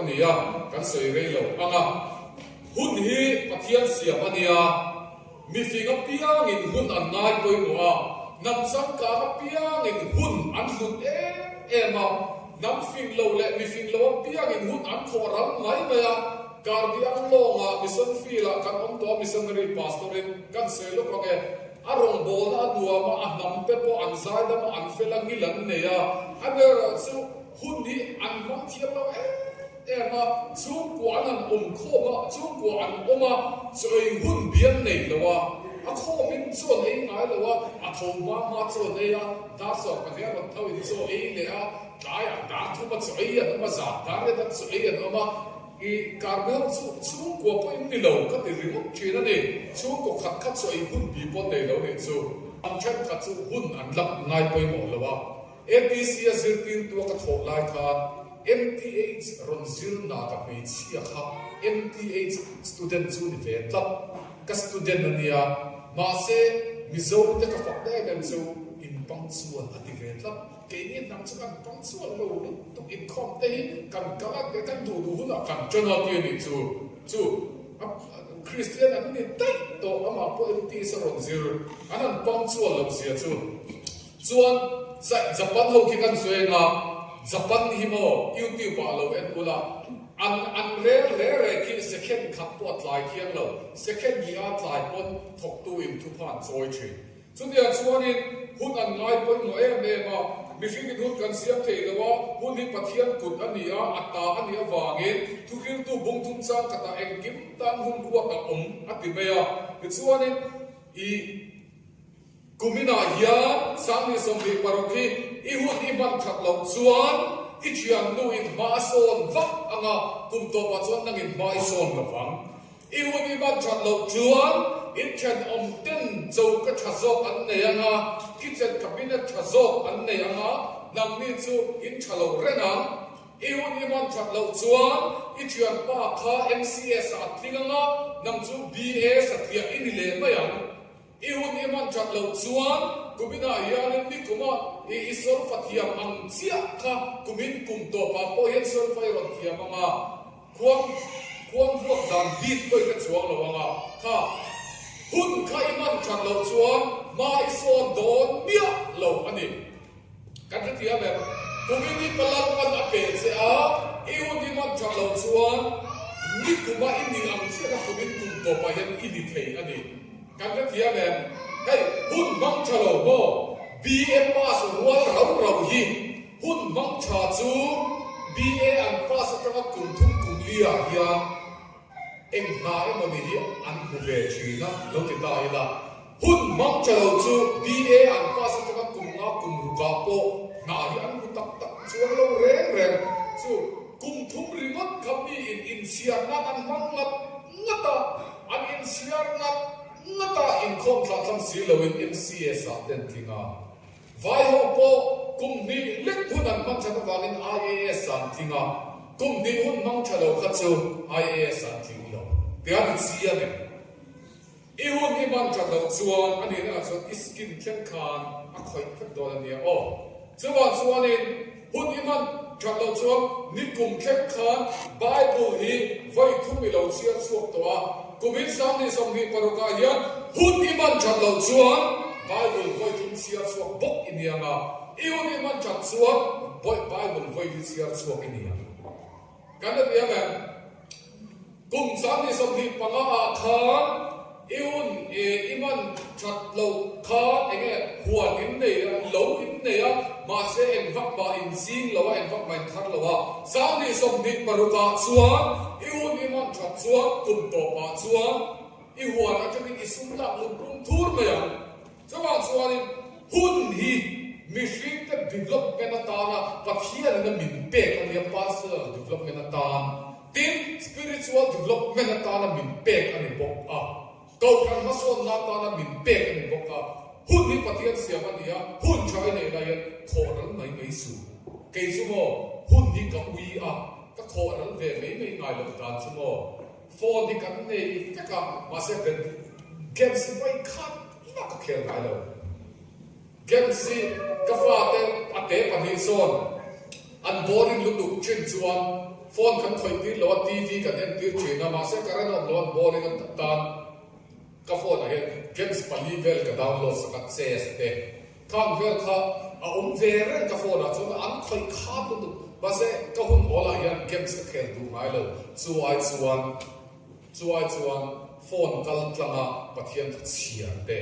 ni a, kan sawi rei lo ang a. Hun hi Pathian siam a nia, mifing apiangin hun an ngai pawimawh a, hnam changkang apiangin hun an hlut em em a, hnam fing lo leh mifing lo apiangin hun an khawh ral mai mai a. Karbi Anglawngah Mission Field-ah kan awm tawh a, Missionary Pastor-in kan sawi lawk ang e. A rawngbawlna a nuam a, a hnamte pawh an zaidam a, an fel a, ngil an nei a. Amaherawh chu hun hi an hmang thiam lo em em a, chhungkua an han awm khawm a, chhungkua an awm a, chawi hun bi an nei lo a, a khawmin chaw an ei ngai lo a, a tho hma hma chaw an ei a, dar sawm pahnih a rawn tho in chaw ei leh a, tlaiah dar thum a chaw ei an awm a, zan dar let a chaw ei an awm a. I Carmel chu chhungkua pawh in ni lo ka ti ringawt thin a ni. Chhungkaw khat khat chu ei hun bi pawh nei lo nih chu. An thenkhat chu hun an lak ngai pawimawh lo a. APC a zirtirtu a ka thawh lai khan MTH rawn zir na ka hmeichhia kha MTH student chu ni ve tlat. Ka student a nia. Mahse Mizo te ka fak na em em chu inpang chuan a ti ve tlat. Keini hnam chu kan punctual lo lutuk inkhawm te hi kan kal a kan duh duh hunah kan ṭan a ti a nih chu. Chu Kristian an ni daih tawh amah pawh MTS a rawn zir an han punctual loh zia chu. Chuan Japan ho khi kan sawi anga Japan hi maw YouTube ah lo en ula an an rel re re khi second khat pawh a tlai thiang lo second hnih a tlai pawn thawktu in thupha an chawi ṭhin. Chutiang chuanin hun an ngai pawimawh em em a, mihringin hun kan siam thei lo a, hun hi Pathian kut a ni a, a ta a nih avangin thuhriltu bung thum chang khatah engkim tan hun ruat a awm a ti mai a. Tichuanin i kuminah hian 2026 hi i hun i hman that loh chuan i thiannu in hma a sawn vak ang a, kum tawpah chuan nangin hma i sawn lo vang. I hun i hman that loh chuan in thenawm ten choka tha zawk an nei ang a, kitchen cabinet tha zawk an nei ang a, nangni chu in tha lo reng ang. I hun i hman that loh chuan i thianpa kha MCS ah a tling ang a, nang chu BA satliah i ni leh mai ang. I hun i hman that loh chuan kuminah hianin nikuma i i solfa thiam ang chiah kha kumin kum tawpah pawh hian solfa i rawn thiam ang a, khuang khuang vuak dan bik pawh i hre chuang lo ang a, kha hun kha i hman that loh chuan hma i sawn dawn miah lo a ni. Kan hrethiam em? Kumin i Palalpan a pe che a, i hun i hman that loh chuan nikuma i nih ang chiah kha kumin kum tawpah hian i ni thei a ni. Kan hrethiam em? Hei, hun hmang tha lo maw? BA pass rual rau rau hi hun hmang tha chu BA an pass atanga kum thum kum li ah hian eng hna emaw ni hi an hmu ve thin a, lo ti ta ila. Hun hmang tha lo chu BA an pass atanga kum nga kum rukah pawh hna hi an hmu tak tak chuang lo reng reng. Chu kum thum ringawt kha mi in inchhiar nan an hmang ngat ngat a, an inchhiar ngat ngat a, inkhawm thlah thlam si loin MCS ah te an tling a. Vai ho pawh kum hnih lek hun an hman that avangin IAS ah an tling a, kum hnih hun hmang tha lo kha chu IAS ah an tling lo. Tia ni chiang em? I hun i hman that loh chuan a nihna ah chuan i skin thleng khan a khawih vek dawn a nia aw. Chuvang chuanin hun i hman that loh chuan nikum thleng khan Bible hi vawi thum i lo chhiar chhuak tawh a, kumin 2026 ah hian hun i hman that loh chuan Bible vawi thum chhiar chhuak bawk i nia nga, i hun i hman that chuan Bible vawi li chhiar chhuak i nia. Kan la ti ang em? Kum 2025 ah khan i hun i man that loh khan eng nge huan in nei a, lo in nei a, mahse eng vak mah in ching lo a, eng vak mah in thar lo a. 2026 ah chuan i hun i man that chuan kum tawpah chuan i huan atangin i sum lak lung pung thur mai ang. Chuvang chuanin hun hi mihringte development atana Pathianin a min pek a nia, personal development atan, tin spiritual development atana min pek a ni bawk a, Kohhran hmasawnna atana min pek a ni bawk a, hun hi Pathian siam a ni a, hun tha i neih laiin khawhral mai mai suh. Kei chu maw hun hi ka ui a, ka khawhral ve mai mai ngai loh dan chu maw Phone hi kan nei vek a, mahse games hi vawi khat mah ka khel ngai lo. Games hi ka fate a te pahnih sawn. An boring lutuk thin chuan phone kan khawih tir lo a, TV kan en tir thin a, mahse current a awm lo an boring an tak tan. Ka phone ah hian games pali vel ka download sak a, chess te khang vel kha a awm ve reng ka phone ah chuan an khawih khat lutuk. Mahse ka hun awl ah hian games ka khel duh ngai lo, chu ai chuan chu ai chuan phone kal tlang a Pathian thu chhiar te,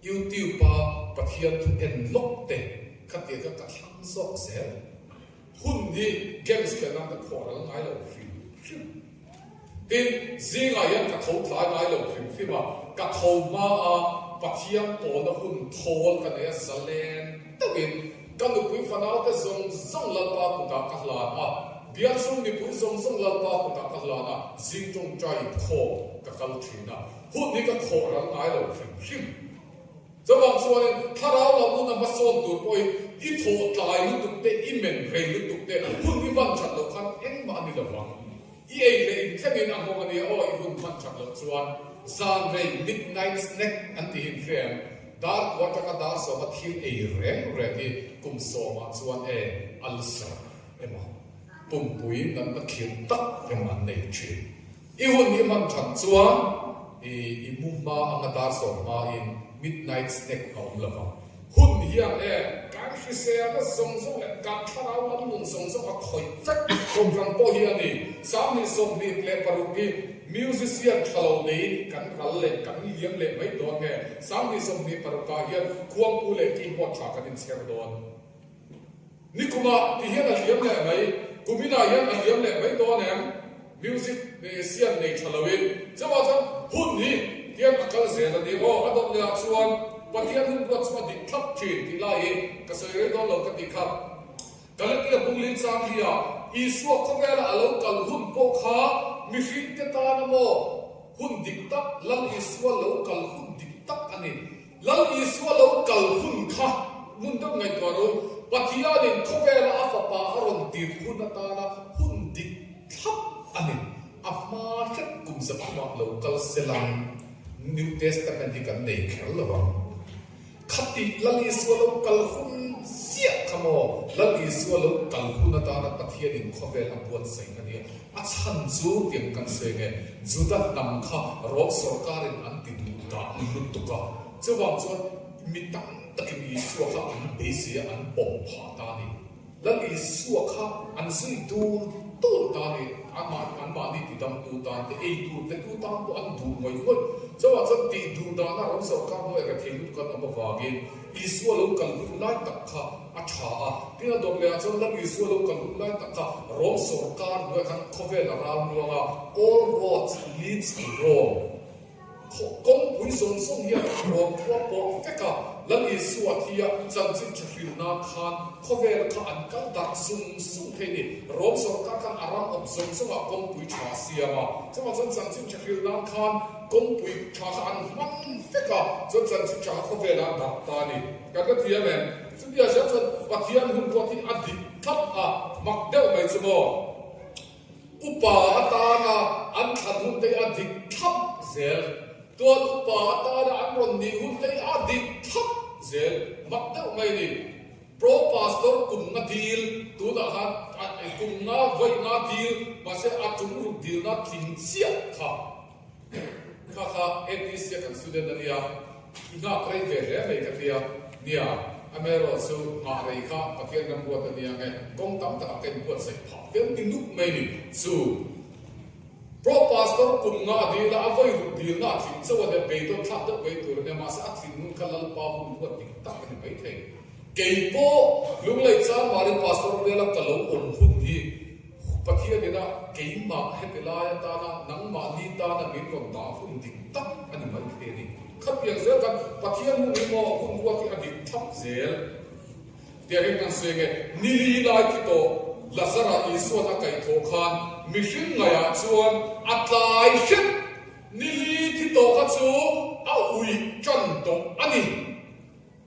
YouTube a Pathian thu en lawk te khatia kha ka thlang zawk zel. Hun hi games khelh nan ka khawh ral ngai lo hrim hrim. Tin, zingah hian ka tho tlai ngai lo hrim hrim a, ka tho hma a Pathian pawlna hun thawl ka nei a, zalen deuhin ka nupui fanaute zawng zawng Lalpa kutah ka hlan a, bial chhung mipui zawng zawng Lalpa kutah ka hlan a, zing tawngtai inkhawm ka kal thin a, hun hi ka khawh ral ngai lo hrim hrim. Chuvang chuanin thlarau lam nuna hmasawn tur pawhin i thawh tlai lutuk te, i men rei lutuk te, hun i hman that loh khan engmah a ni lo vang. I ei leh in thlengin a nghawng a nia aw, i hun hman that loh chuan zan rei midnight snack an ti hin hre em? Dar kua atanga dar sawma thil ei reng reng hi kum sawmah chuan e ulcer emaw pumpui natna khirh tak emaw an nei thin. I hun i hman that chuan i i mu hma anga dar sawm hmain midnight snack a awm lo vang. Hun hian e kan hriselna zawng zawng leh kan thlarau lam nun zawng zawng a khawih vek kawmhran pawh hi a ni. 2026 hi musician tha lo neiin kan ral leh kan liam leh mai dawn nge? 2026 ah hian khuangpu leh keyboard tha kan inchher dawn. Nikumah ti hian a hliam leh mai, kuminah hian a hliam leh mai dawn em? Music siam nei tha loin chuvah chuan hun hi tian a kal zel a ni aw, a dawt lehah chuan Pathian hun ruat chu a dik thlap thin tih laiin ka sawi rei dawn lo ka ti kha. Galatia bungli chang hi-ah Isua khawvela a lo kal hun pawh kha mihringte tana maw hun dik tak, Lal Isua lo kal hun dik tak a ni. Lal Isua lo kal hun kha ngun deuh ngaihtuah ro, Pathianin khawvela a fapa a rawn tir hun atana hun dik thlap a ni. A hma hret kum zakhumah lo kal selang New Testament hi kan nei kher lo ang. Khatih Lal Isua lo kal hun chiah kha maw? Lal Isua lo kal hun atana Pathianin khawvel a buatsaih a nia. A chhan chu tiang kan sawi nge, Juda hnam kha Rom sawrkarin an ti duh dah lutuk a, chuvang chuan mi tam takin Isua kha an beisei a, an pawm phah ta a ni. Lal Isua kha an zui dur dur ta a ni, amah anmahni tidamtu tan te, ei tur petu tan pawh an duh ngawih ngawih. Chuvang chuan tih duh dahna Rom sawrkar hnuaiah rethei lutuk an awm avangin Isua lo kal hun lai tak kha a tha a, tin a dawt lehah chuan Lal Isua lo kal hun lai tak kha Rom sawrkar hnuaiah khan khawvel a ral muang a, all roads leads to Rome, kawngpui zawng zawng hian Rom khua pawh vek a, Lal Isua thi a chanchin tha hril nan khan khawvel kha an kal darh sung sung thei ni, Rom sawrkar khan a ram awm zawng zawngah kawngpui tha a siam a, chuvang chuan chanchin tha hril nan khan kawngpui tha kha an hman vek a, chuan chanchin tha kha khawvelah a darh ta a ni. Kan la thiam em? Chutia zel chuan Pathian hun pawh hi a dik thlap a, mak deuh mai chu maw? Upa atana an thlan hun te hi a dik thlap zel, tuan upa atana an rawn nih hun te hi a dik thlap zel, mak deuh mai a ni. Pro Pastor kum nga dil, tunah khan kum nga vawi nga dil, mahse a tum ruk dilna tling chiah kha. Kha kha ATC a kan student a nia, i nghak rei ve hle mai ka tia. Nia, amaherawh chu nghah rei kha Pathian ram ruat a nia nge, kawng tam takah ka inbuatsaih phah tel ti nuk mai ni. Chu Pro Pastor kum nga a dil a, a vawi ruk dilna a tling chauh a nia, beidawn thlak deuh mai tur a nia, mahse a tling hun kha Lalpa hun ruat dik tak a ni maithei. Kei pawh Lunglei Chanmari Pastor Biala ka lo awm hun hi Pathian ina keimah heti lai atana nangmahni tana min rawn dah hun dik tak a ni mai thei a ni. Khatiang zel khan Pathian hun hi maw hun ruat hi a dik thlap zel. Tiangin kan sawi nge, nili lai thi tawh Lazara Isuan a kaih thawh khan mihring ngaihah chuan a tlai hret nili thi tawh kha chu a uih tan tawh a ni.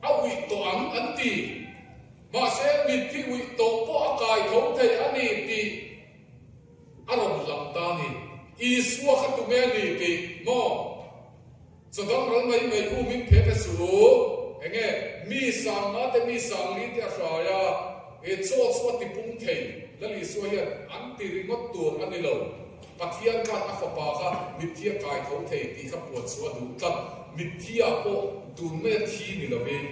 A uih tawh ang an ti. Mahse, mitthi uih tawh pawh a kai tho thei a ni tih a rawn lang ta a ni. Isua kha tunge a ni tih maw? Chawdang ral mai mai u min phe phe suh u. Enge mi sangnga te mi sangli te a hrai a. He chaw chu a tipung thei, Lal Isua hian an ti ringawt tur a ni lo. Pathian khan a fapa kha mitthi a kai tho thei tih kha puan chu a duh tlat. Mitthi ah pawh tun mai a thi ni lovin,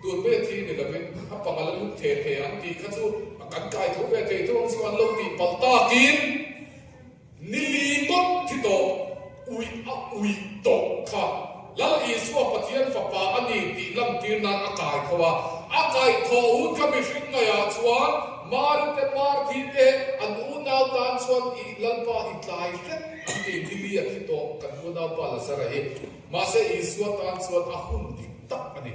tun mai a thi ni lovin a panga la lut the the an tih kha chu kan kai tho ve thei tho ang chu an lo tih palh takin, Ni li ngawt thi tawh, uih a uih tawh kha Lal Isua Pathian Fapa a ni tih lantir nan a kai tho a. A kaih thawh hun kha mihring ngaiah chuan Mari te Marthi te an unau tan chuan i Lalpa i tlai hret an ti. Ni li a thi tawh kan unaupa Lazara hi. Mahse Isua tan chuan a hun dik tak a ni.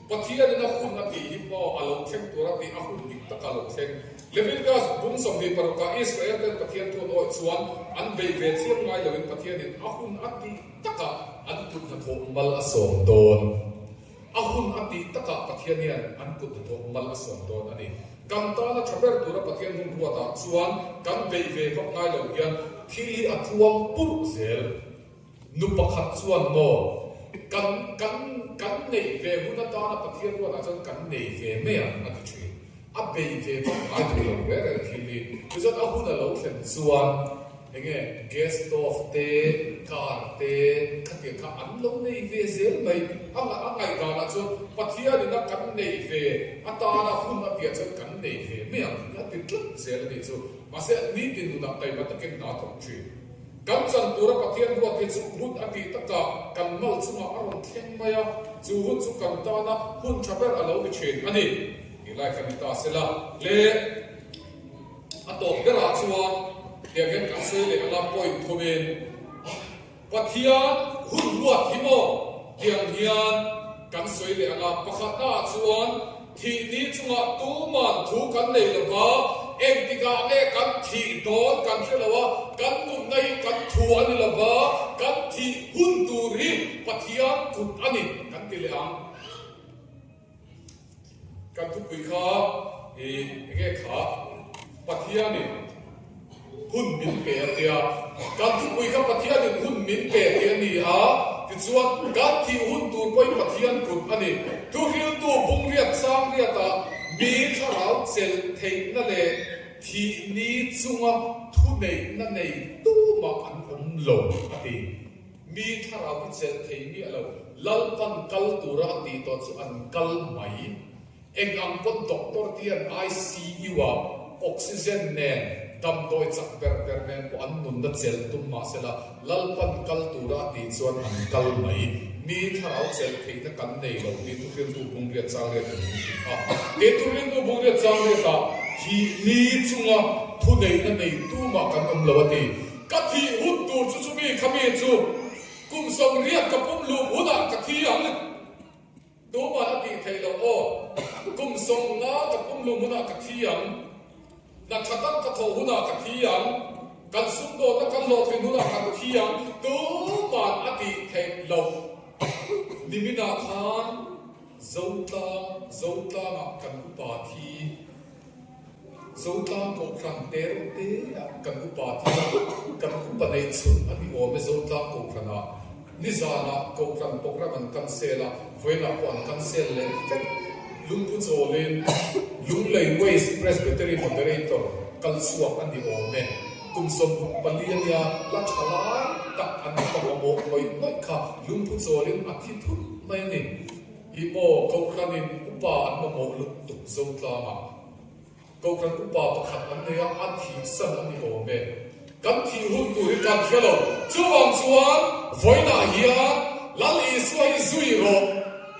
Pathianin a hun a tih hi maw a lo thleng tur a tih a hun dik tak a lo thleng. Leviticus bung 26 ah Israel ten Pathian thu an awih chuan an bei ve chiam ngai loin Pathianin a hun a tih takah an kut hnathawh mal a sawm dawn. A hun a tih takah Pathian hian an kut hnathawh mal a sawm dawn a ni. Kan tana tha ber tura Pathian hun ruatah chuan kan bei ve vak ngai lo hian thil hi a tluang purh zel. Nu pakhat chuan maw, Kan, kan, kan neih ve hun atana Pathian ruatah chuan kan nei ve mai ang, a ti thin. A bei ve vak ngai duh lo reng reng thil hi. Tichuan a hun a lo thlen chuan eng nge gas stove te, car te, khatiang kha an lo nei ve zel mai. A, a ngaihdanah chuan Pathianin a kan neih ve atana hun a piah chuan kan nei ve mai ang, a ti tlat zel a nih chu. Mahse, nitin nunah taima takin hna a thawk thin. Kan chan tura Pathian ruat hi chu hun a tih takah kan mal chungah a rawn thleng mai a, chu hun chu kan tana hun tha ber a lo ni thin a ni tih lai kha ni ta se la. Le a tawp berah chuan tiang hian kan sawi leh anga point thumin Pathian hun ruat hi maw tiang hian kan sawi leh anga pakhatnaah chuan Thih ni chungah tuman thu kan nei lo va, engtikah nge kan thih dawn kan hre lo a, kan nunna hi kan thu a ni lo va, kan thih hun tur hi Pathian kut a ni kan ti leh ang. Kan thupui kha i enge kha Pathianin hun min pe a tia. Kan thupui kha Pathianin hun min pe tih a ni a, tichuan kan thih hun tur pawhin Pathian kut a ni. Thuhriltu bungriat sangriatah mi thlarau chelh theihna leh thih ni chunga thuneihna nei tumah an awm lo a ti. Mi thlarau hi chelh thei miah lo, Lalpan kal tura a tih tawh chu an kal mai. Eng ang pawn doctor te hian ICU ah oxygen nen damdawi chak ber ber nen pawh an nunna chelh tum mahsela Lalpan kal tura a tih chuan an kal mai. Mi thlarau chelh theihna kan nei lo tih thuhriltu Bungriat Changriat in min hrilh a. He thuhriltu Bungriat Changriatah thih ni chunga thuneihna nei tumah kan awm lo a ti. Ka thih hun tur chu chumi khami chu kum 80 ka pumhlum hunah ka thi ang. Tuman a tih theih loh aw. Kum 50 ka pumhlum hunah ka thi ang. Hna tha tak ka thawh hunah ka thi ang. Kan sumdawnna kan hlawhtlin hunah kan thi ang. Tuman a tih theih loh. Niminah khan Zotlang, Zotlangah kan upa thi. Zotlang Kohhran te reuh te ah kan upa thi a, kan upa neih chhun a ni awm e Zotlang Kohhranah. Nizanah Kohhran program an cancel a, vawiinah pawh an cancel leh vek. Lungphu chawlin Lunglei West Presbytery Moderator kal chhuak a ni awm e. Kum 64 a nia, la tha lai tak an upa mamawh ngawih ngawih kha lungphu chawlin a thi thut mai a ni. Ih maw, Kohhranin upa an mamawh lutuk Zotlangah. Kohhran upa pakhat an nei a, a thihsan a ni awm e. Kan thih hun tur hi kan hre lo. Chuvang chuan vawiinah hian Lal Isua hi zui rawh,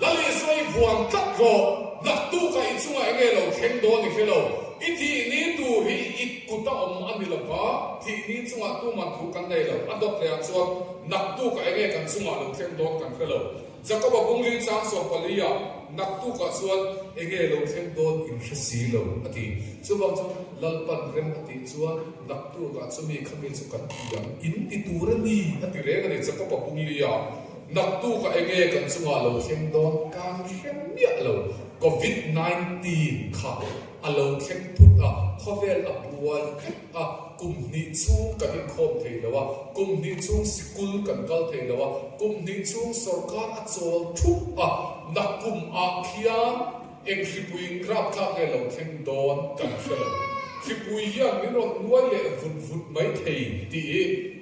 Lal Isua hi vuan tlat rawh, naktukah i chungah enge lo thleng dawn i hre lo. I thih ni tur hi i kut a awm a ni lo va, thih ni chungah tuman thu kan nei lo. A dawt lehah chuan naktukah enge kan chungah lo thleng dawn kan hre lo. Jakoba bungli chang 14 ah naktukah chuan enge lo thleng dawn in hre si lo a ti. Chuvang chu Lalpan rem a tih chuan naktukah chumi khami chu kan ti ang in ti tur a ni a ti reng a ni Jakoba bungli ah naktukah enge kan chungah lo thleng dawn kan hre miah lo Covid 19 kha a lo thleng phut a khawvel a buai vek a kum hnih chhung kan inkhawm thei lo a kum hnih chhung sikul kan kal thei lo a kum hnih chhung sorkar a chawl thup a nakum ah khian. Eng hripui rapthlak nge lo thleng dawn kan hre lo. Hripui hian min rawn nuai leh vut vut mai thei tih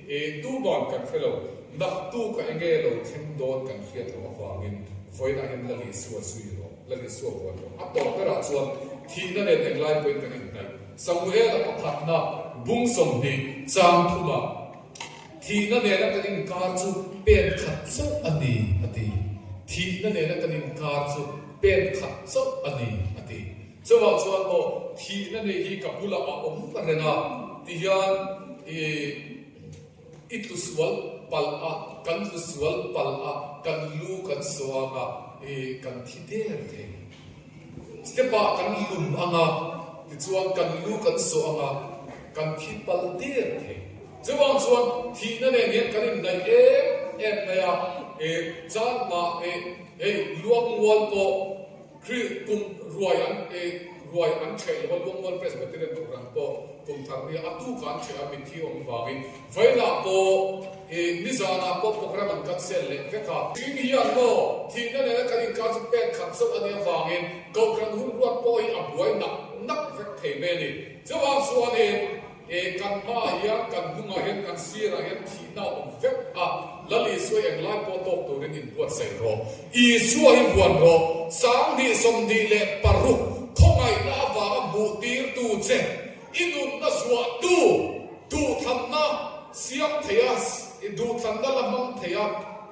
hi tuman kan hre lo. Naktuk a enge lo thleng dawn kan hriat loh avangin vawiinah hian Lal Isua zui rawh, Lal Isua vuan rawh. A tawp berah chuan thihna nen englai pawhin kan inhnaih. Samuela pakhatna bung 20 chang thumah Thihna nena kan inkar chu pen khat chauh a ni, a ti. Thihna nena kan inkar chu pen khat chauh a ni, a ti. Chuvang chuan maw, thihna nei hi ka bulah a awm reng a, ti hian i i tlu sual palh a, kan tlu sual palh a, kan lu kan suang a, i kan thi der thei. Step ah kan lum ang a, tichuan kan lu kan sawh ang a, kan thi palh der thei. Chuvang chuan thihna nen hian kan inhnaih em em mai a, e chanmah e hei Luangmual pawh Khrih kum ruai an e ruai an ṭheh lo a, Luangmual Presbyterian Kohhran pawh kum thar nia a tuk ah an ṭheh a, mitthi awm vangin Vawilah pawh e nizanah pawh program an cancel leh vek a. Hring hian maw thihna nena kan inkar chu pek khat chauh a nih avangin Kohhran hun ruat pawh hi a buai nak nak vek thei mai a ni. Chuvang chuanin E kan hmaah hian, kan hnungah hian, kan sirah hian thihna a awm vek a, Lal Isua englai pawh tawk turin inbuatsaih rawh. Isua hi vuan rawh, 2026 khawngaihna avanga hmuhtirtu che, i nunna zuahtu, duhthlanna siam thei a, duhthlanna la hmang thei a,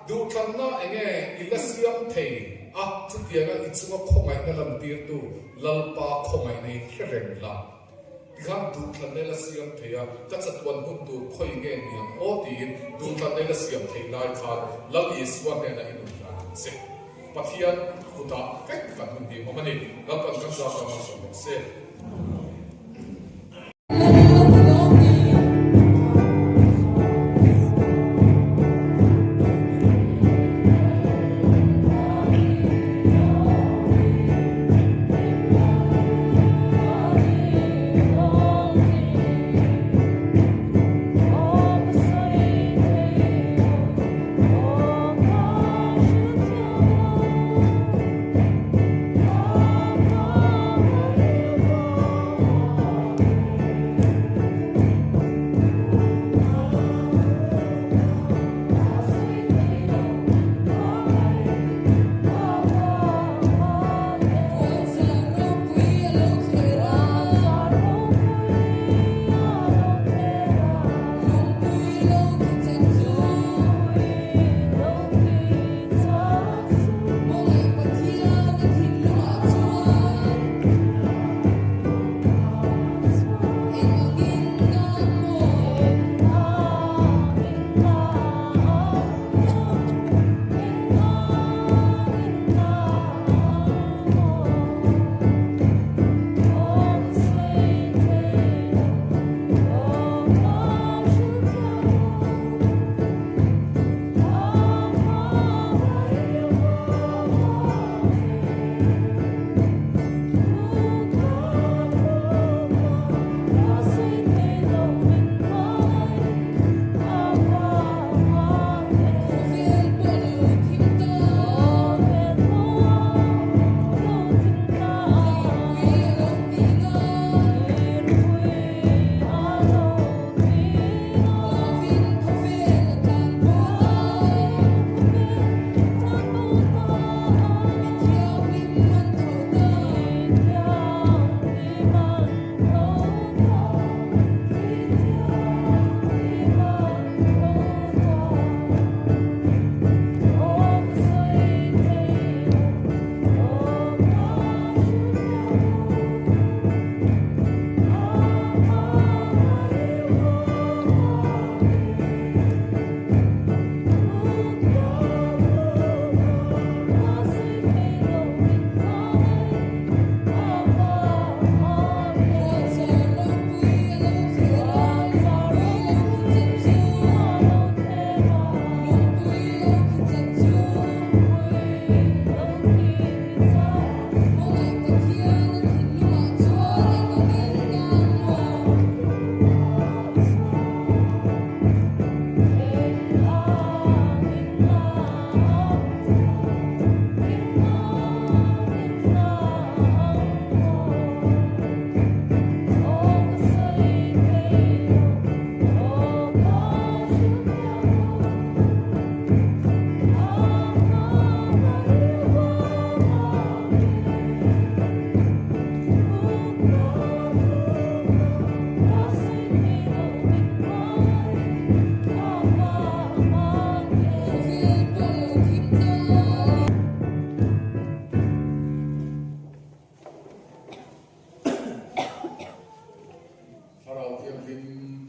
duhthlanna enge i la siam thei a, chutianga i chunga khawngaihna lantirtu Lalpa khawngaihna hi hre reng la. Tikhan duhthlanna la siam thei a, ka chatuan hun tur khawi nge ni ang aw tiin duhthlanna la siam thei lai khan Lal Isua hnenah i nun hlan ang che. Pathian kutah vek kan hun hi awm a ni. Lalpan kan zat lamah sawm rawh se.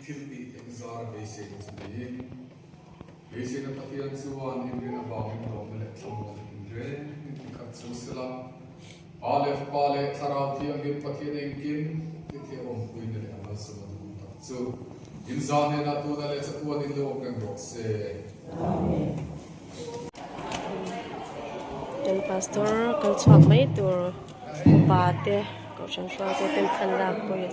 thil tih theihna zara beiseina chu niin, beiseina Pathian chuan inrin avangin lawmna leh thlamuanna tinrengin tikhat chu sela, Pa leh Fapa leh Thlarau Thianghlim Pathian engkim ti thei awmpuina leh a malsawmna duhawm tak chu inzah hnenah tuna leh chatuanin lo awm reng rawh se. Amen. Kan pastor kal chhuak mai tur upa te kohhran hruaitu ten thlan lak pawh in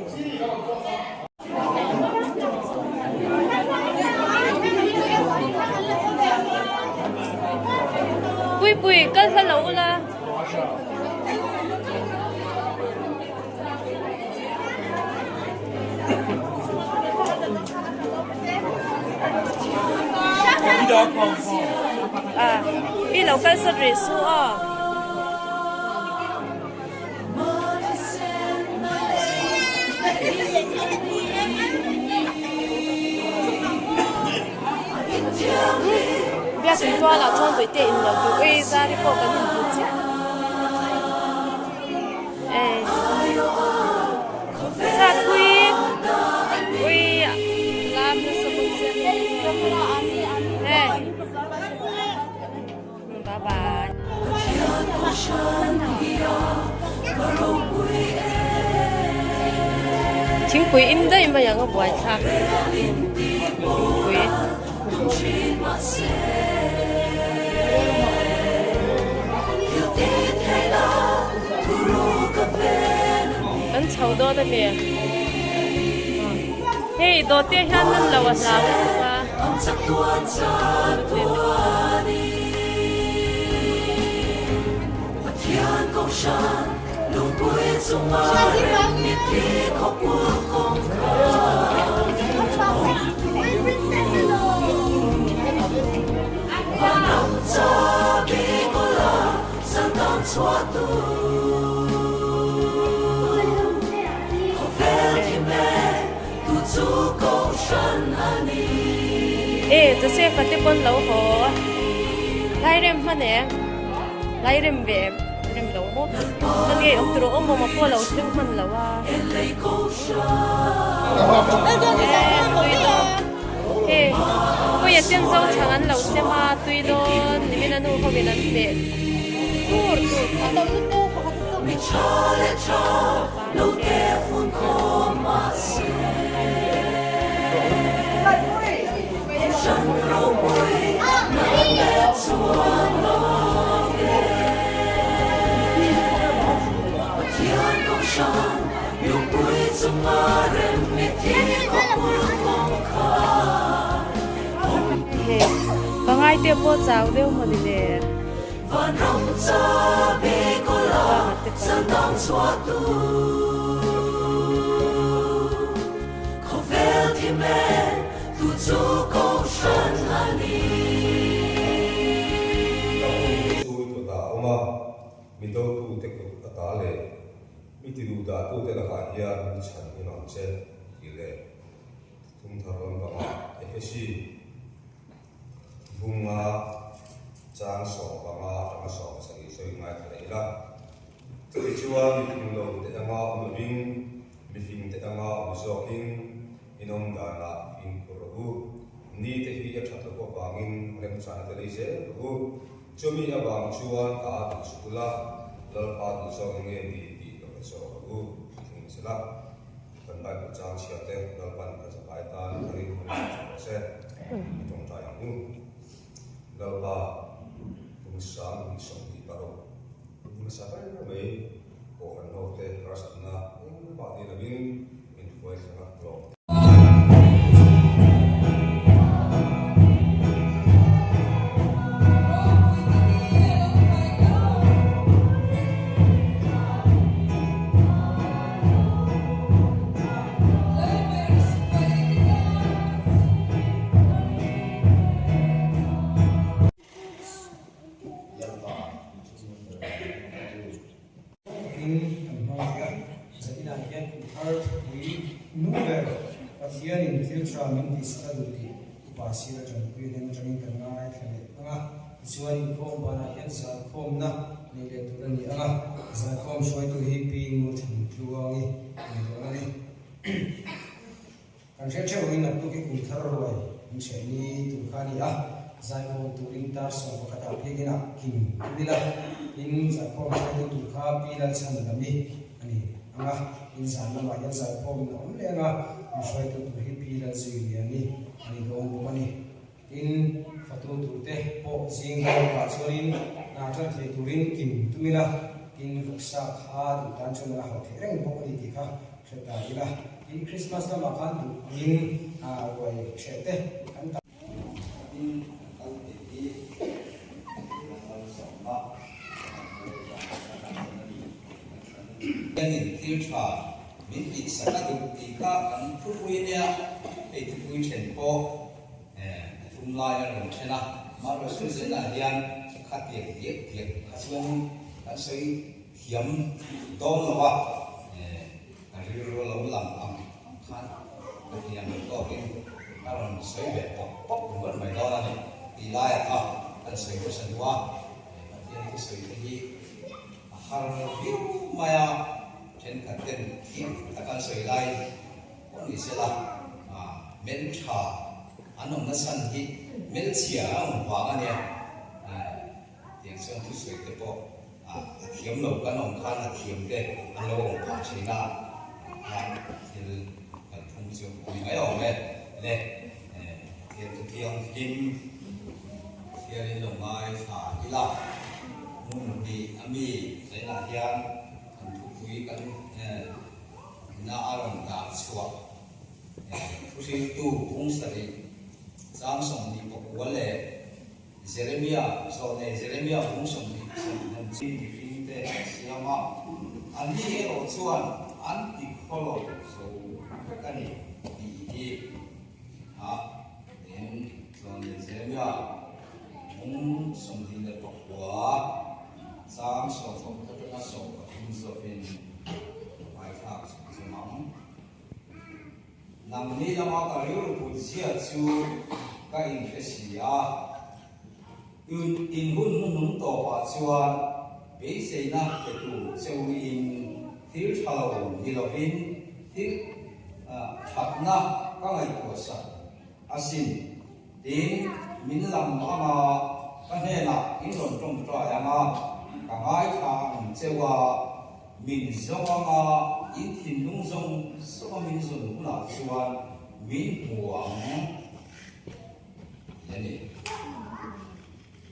Puipui kal hla lo ula. Pi lo kal sat rih su aw. Biakin tualah chuan vawitea in lo duh ei zar hi pawh kan inhmu chiah e Satpui ui lam nasa bawk sia hei. Bye bye. Thingpui in daih mai ang a buai thlak thingpui. Kan chho dawn a mi. Hei dawhte hian nan lo a hlau lutuk a. E Joseph a te pawn lo haw Lairem hman e Lairem ve em rem lo maw ka ngei awm tur awm awm a pawh lo thleng hman lo a e tui dawn e puia ten zo chhang an lo sem a tui dawn nimin a nu hovin an hmeh tur tur kha. Pangai te pawh chau deuh mawni le. Chu i kutah a awm a, mi dotute kut a ta leh mi tiduhdahtute lakah hian mi chhan him ang che tih leh thumthar lampangah Efesi Bunga chang 15 atanga 70 sawi ngaithla leh ila. Chutichuan mifing lo te anga awm lovin, mifing te anga awm zawkin in awm danah fimkhur rawh u. Ni te hi a that loh avangin remchana te lei zel rawh u. Chumi avang chuan a a duh suh ula, Lalpa duh zawk eng nge ni tih lo hre zawk rawh u, ti thung ni sela. Kan Bible chang chhia te Lalpan kan zavai tan a rin hun a chhuah rawh se. I tawngtai ang u. Lalpa kum 2026 ni hmasa ber mai Kohhran ho te harsatna engmah ni lovin min hruai thleng a hlawm. Takin kan hmang thei a, zatinah hian kum thar thupui nu ber Pathianin thil tha min tihsak a duh tih upa sir aṭanpui hnen aṭangin kan ngaithla leh ang a, tichuan inkhawm banah hian zalkhawmna nei leh tur a ni ang a, zalkhawm hruaitu hi Pi Ngurthantluangi a ni dawn a ni. Kan hriat theuh angin naktuk hi kum thar ruai min hreh ni tur kha a ni a, zaikhawm turin tar 11 ah biakinn ah kim tum ila, tin zaikhawm hruaitu tur kha Pi Lalchhan Dami a ni ang a, tin zan lamah hian zaikhawm in a awm leh ang a, min hruaitu tur hi Pi Lalzui Liani a ni dawn bawk a ni. Tin, fatu turte pawh zing dawrkah chuanin hna tan thei turin kim tum ila, tin vawksa kha duh tan chuan a la hauh theih reng bawk a ni tih kha hre ta ila. Tin, Krismas lamah khan duh angin ruai hreh te kan ta. Tin, kan kal theih hi Pathian malsawmna kan kal theih a, kan tan a ni. Pathianin thil tha min tihsak a duh tih kha kan thupui nia, hei thupui then pawh Pathum lai a rawn then a, amaherawh chu zenah hian kha tiak diak diak kha chuan kan sawi thiam dawn lo a, ka rilru a lo lang ang ang khan ka thiam lo tawkin ka rawn sawi ve pawp pawp ringawt mai dawn a ni tih laiah kha kan sawi hmasa duh a, Pathian thusawi te hi a har viau mai a, thenkhat ten thiam taka an sawi lai Pawh ni sela, mel tha an awmna chhan hi mel chhia a awm vang a nia. Tiang chuan thusawi te pawh a thiam lo kan awm khan a thiam te an lo awm phah thin a, khan thil kalphung chu a ni mai awm e. Le Pathian chu thianghlim thiarin lo ngaithla ila, hmun hnih a mi zainah hian kan thupui kan Na a rawn tar chhuah thuhriltu pung sarih chang 24 leh Jeremia zawhnei Jeremia pung 20 chin mihringte an siam a, anni erawh chuan an ti khawlo zo vek a ni tih hi a tin zawhnei Jeremia pung 29 chang 11 atanga 13 zawhin Ngaithlak chhun chhun ang. Nangni lama ka rilru put zia chu ka inhre si a, in in hun hnuhnung tawpah chuan beiseina pe tur cheuin thil tha lo ni lovin thil thatna ka ngaihtuah sak asin. Tin, min lam anga ka hnenah in rawn tawngtai anga ka ngaithla ang cheu a, min zawng anga in thinlung zawng zawng a min zawn hunah chuan min hmu ang tih a ni.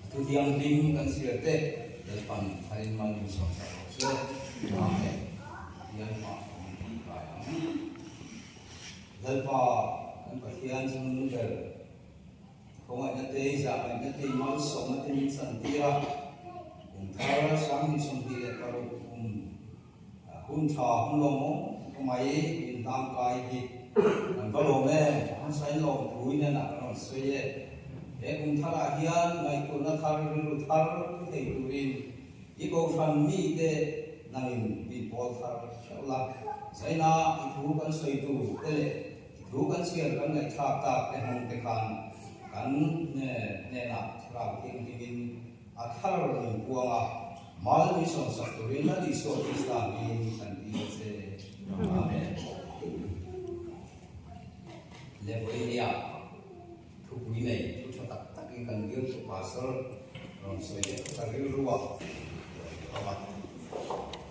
A thu thianghlim kan chhiar te Lalpan tharin mal min sawm sak rawh se. Amen. Pathian hmah min tihkai ang. Lalpa kan Pathian chu nung ber, khawngaihna te, zahngaihna te, malsawmna te min chantir a, kum thar 2026 kum hun tha hun lawmawm ka mai min hlangkai hi kan va lawm em, hmasa in lawm thu in enah kan rawn sawi e. He kum tharah hian ngaihtuahna thar rilru thar pu thei turin I kohhran mite nangin min pawl thar hreuh la, China i thu kan sawi tur te leh i thu kan chhiar kan ngaihthlak tak te hmang te khan kan hnenah thlarau thianghlimin a thar min puang a, mal min sawmsak turin Lal Isua Krista hmingin kan ti a che. Amen. Le vawinia Thupui nei thu tha tak takin kan bialtu pastor rawn sawi leh phawt a rilru a. Pakhat,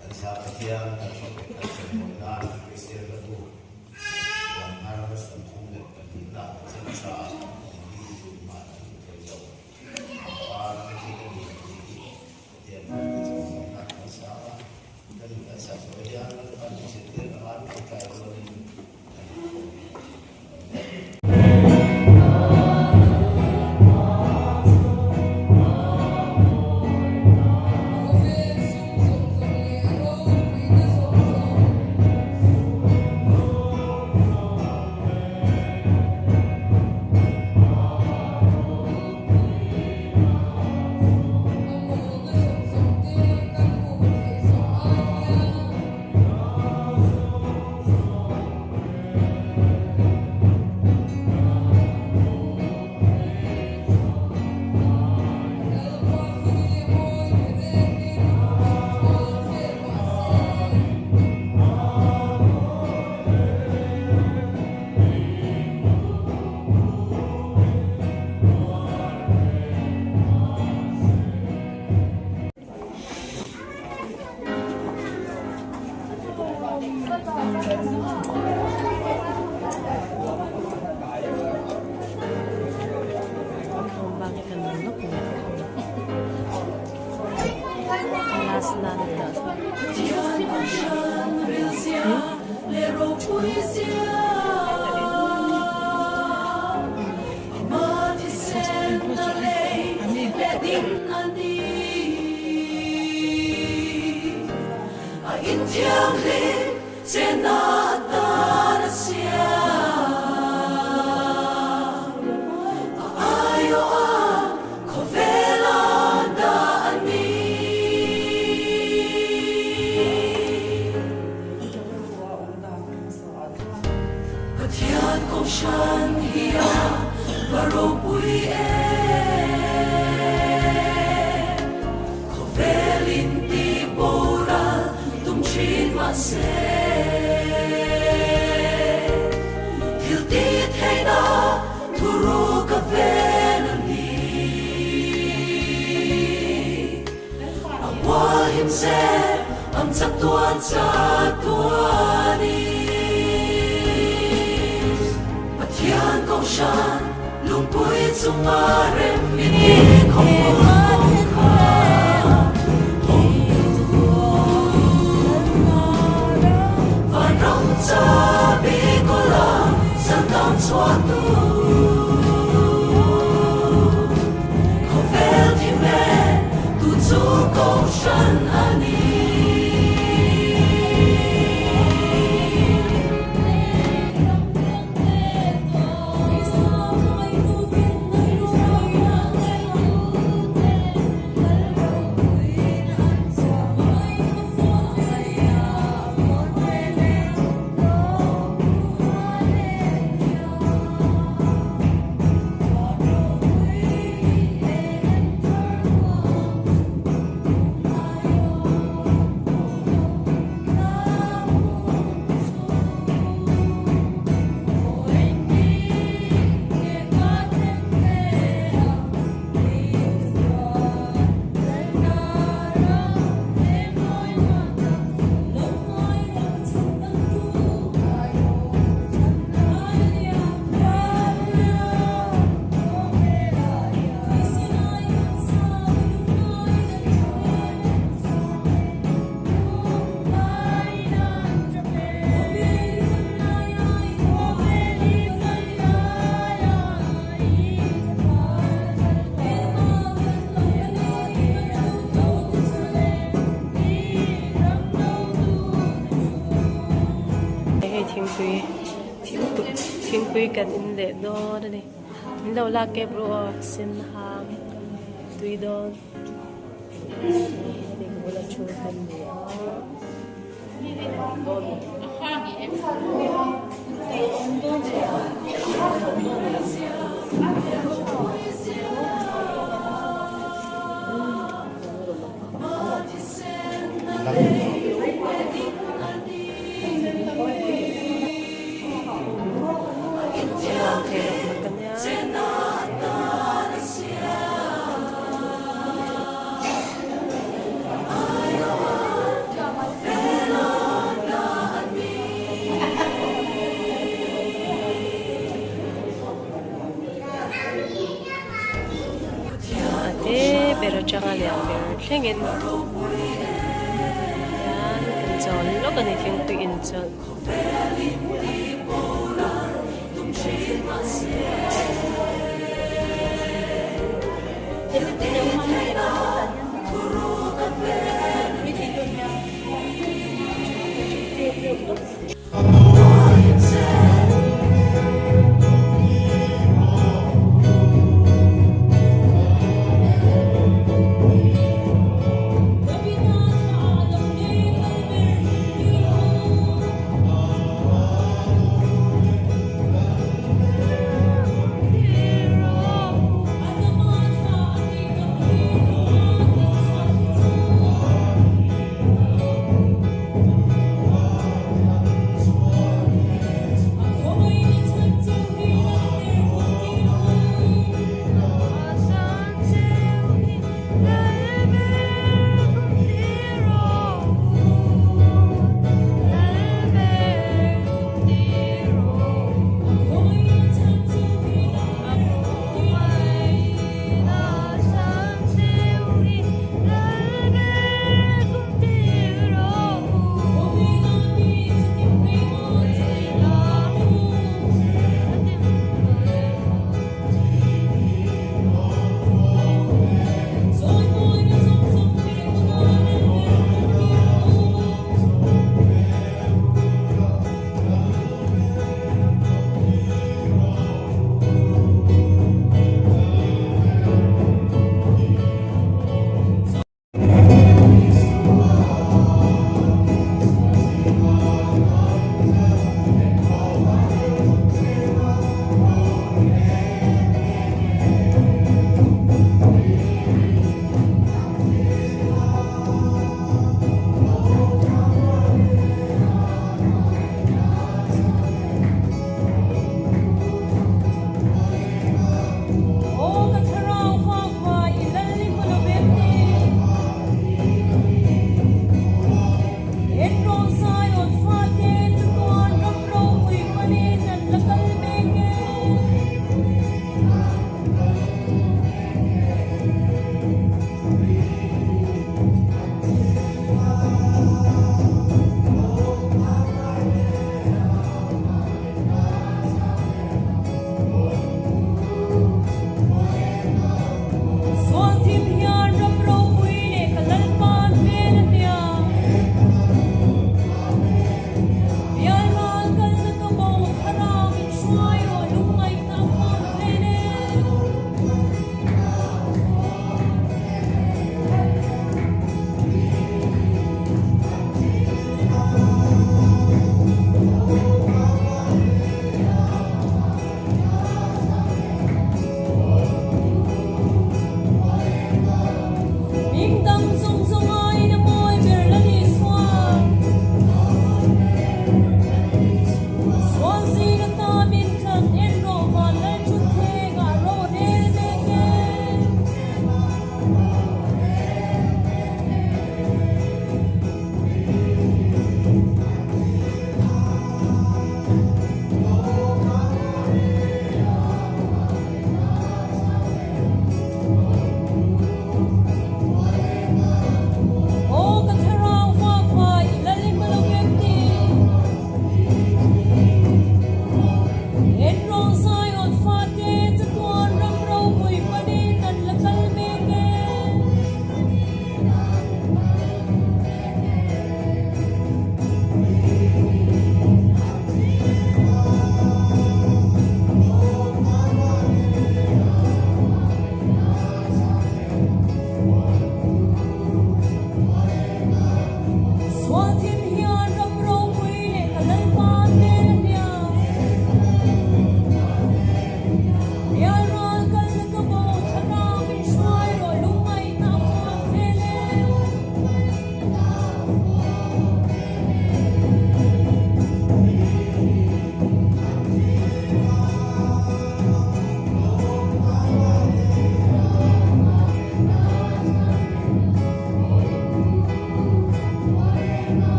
Kan sa Pathian kan hrawk leh kan chawimawi nan Kristian hlabu lam har 34 na chin tha engtin tumah an hmu thei lo. Pangpar te hi ka ni tih hi Pathian hrawk te chawimawi nan kan sa a, kan kan sa chawi hian Lalpan min zirtir anga tawngtai rualin kan inkhawm hi a ni. Hei thingpui thingpui kan in leh dawn a ni min lo lak kep ru aw sen hang tui dawn hei ka bula thu kan ni a. A te ber atanga lian ber thlengin hian kan chawl lawk a ni thingpui inchawlh.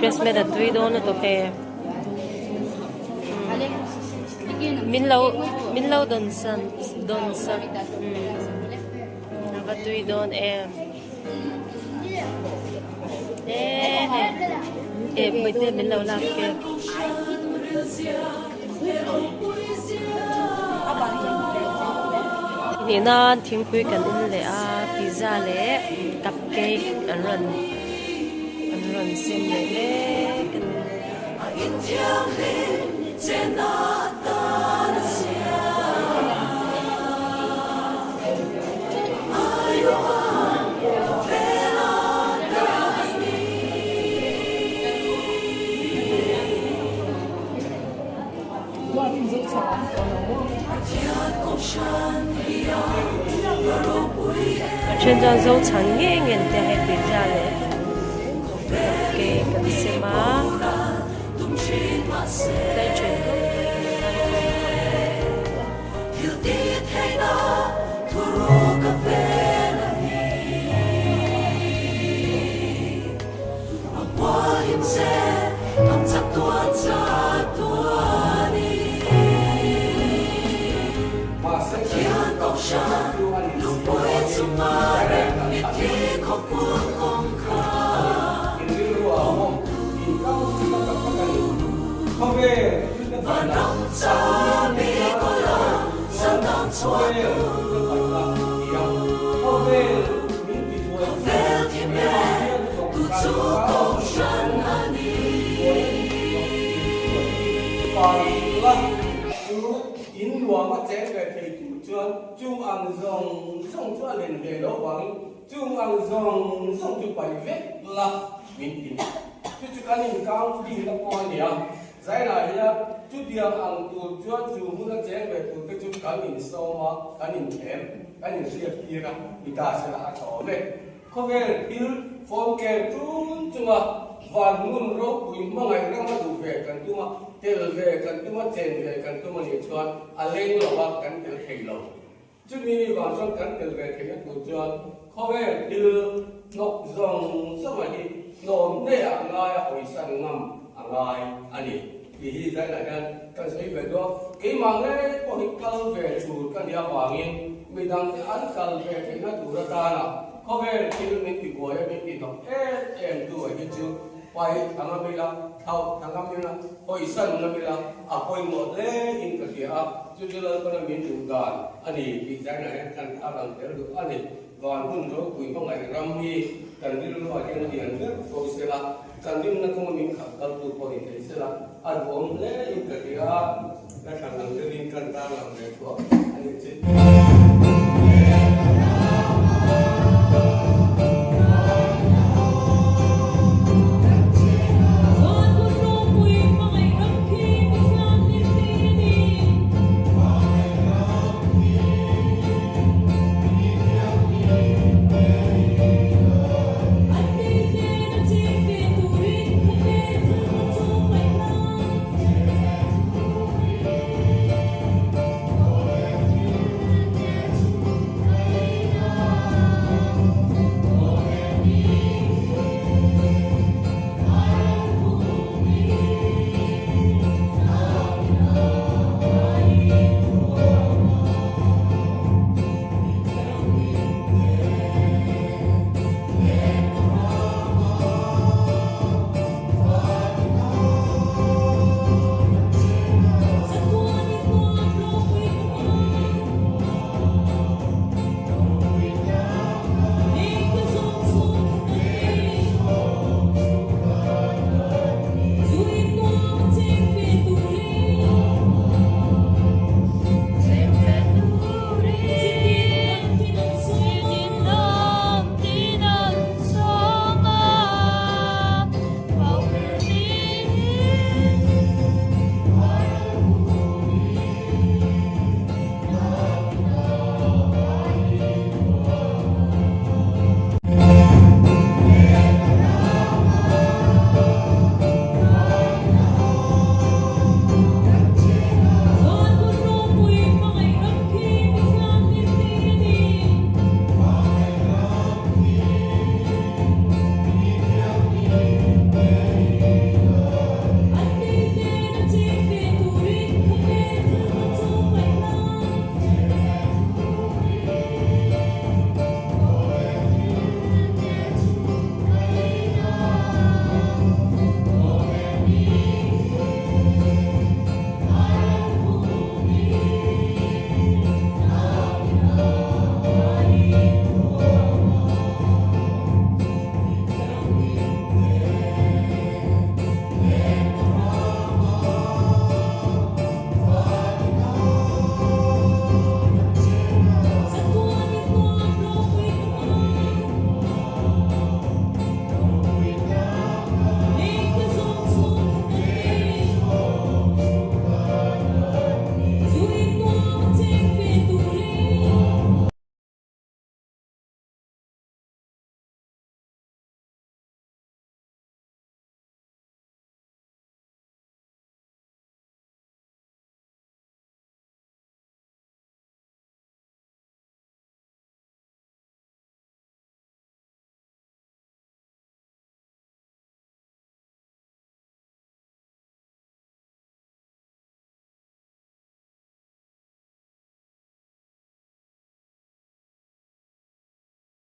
Refreshment a tui dawn lutuk e. Min lo min lo dawn san dawn sak a va tui dawn em. E hei e pawite min lo lak kep. Nih nan thingpui kan in leh a pizza leh cup cake an rawn an rawn sem leh mek a ni. A then chuan zo chhan nge nge an tia hei pizza leh cup cake an sem a tlai then khawp mai kan Chung ang zawng zawng chu a len ve loh vangin chung ang zawng zawng chu paih vek la min ti. Chu chu kan incounselling na pawh a ni a, Zainah hian chutiang ang tur chuan chu hmun a cheng ve tur te chu kan insawm a, kan inthlem, kan inhriat tir a, mi ta sela a tha awm e. Khawvel thil fawm kel tun chunga van hmun ropui hmangaih rama duh ve kan tum a, tel ve kan tum a, chen ve kan tum a nih chuan a leng lo a, kan tel thei lo. Chumi ni vang chuan kan tel ve theihna tur chuan khawvel thil hnawk zawng zawng a hi hnawm hneah ngai a hawisan ngam a ngai a ni tih hi zainah hian kan sawi ve duak. Keimah ngei pawh hi kal ve tur ka nih avangin midangte an kal ve theihna tur atana khawvel thil min tibuai a min tihnawk em em tu a hi chu pai tha ngam ila, thlauh tha ngam ila, hawisan ngam ila a pawimawh hle in ka hria a. Chu chu Lalpana min duh dan a ni tih zainah hian kan thar ang tel duh a ni. Van hun ropui hmangaih ram hi kan rilruah hian a lian ber fo sela, kan rinna kawnga min khalh kaltu pawh ni thei sela, a duhawm hle in ka hria a, ka thlan ang deuhin kan tarlang ve thuak a ni chi.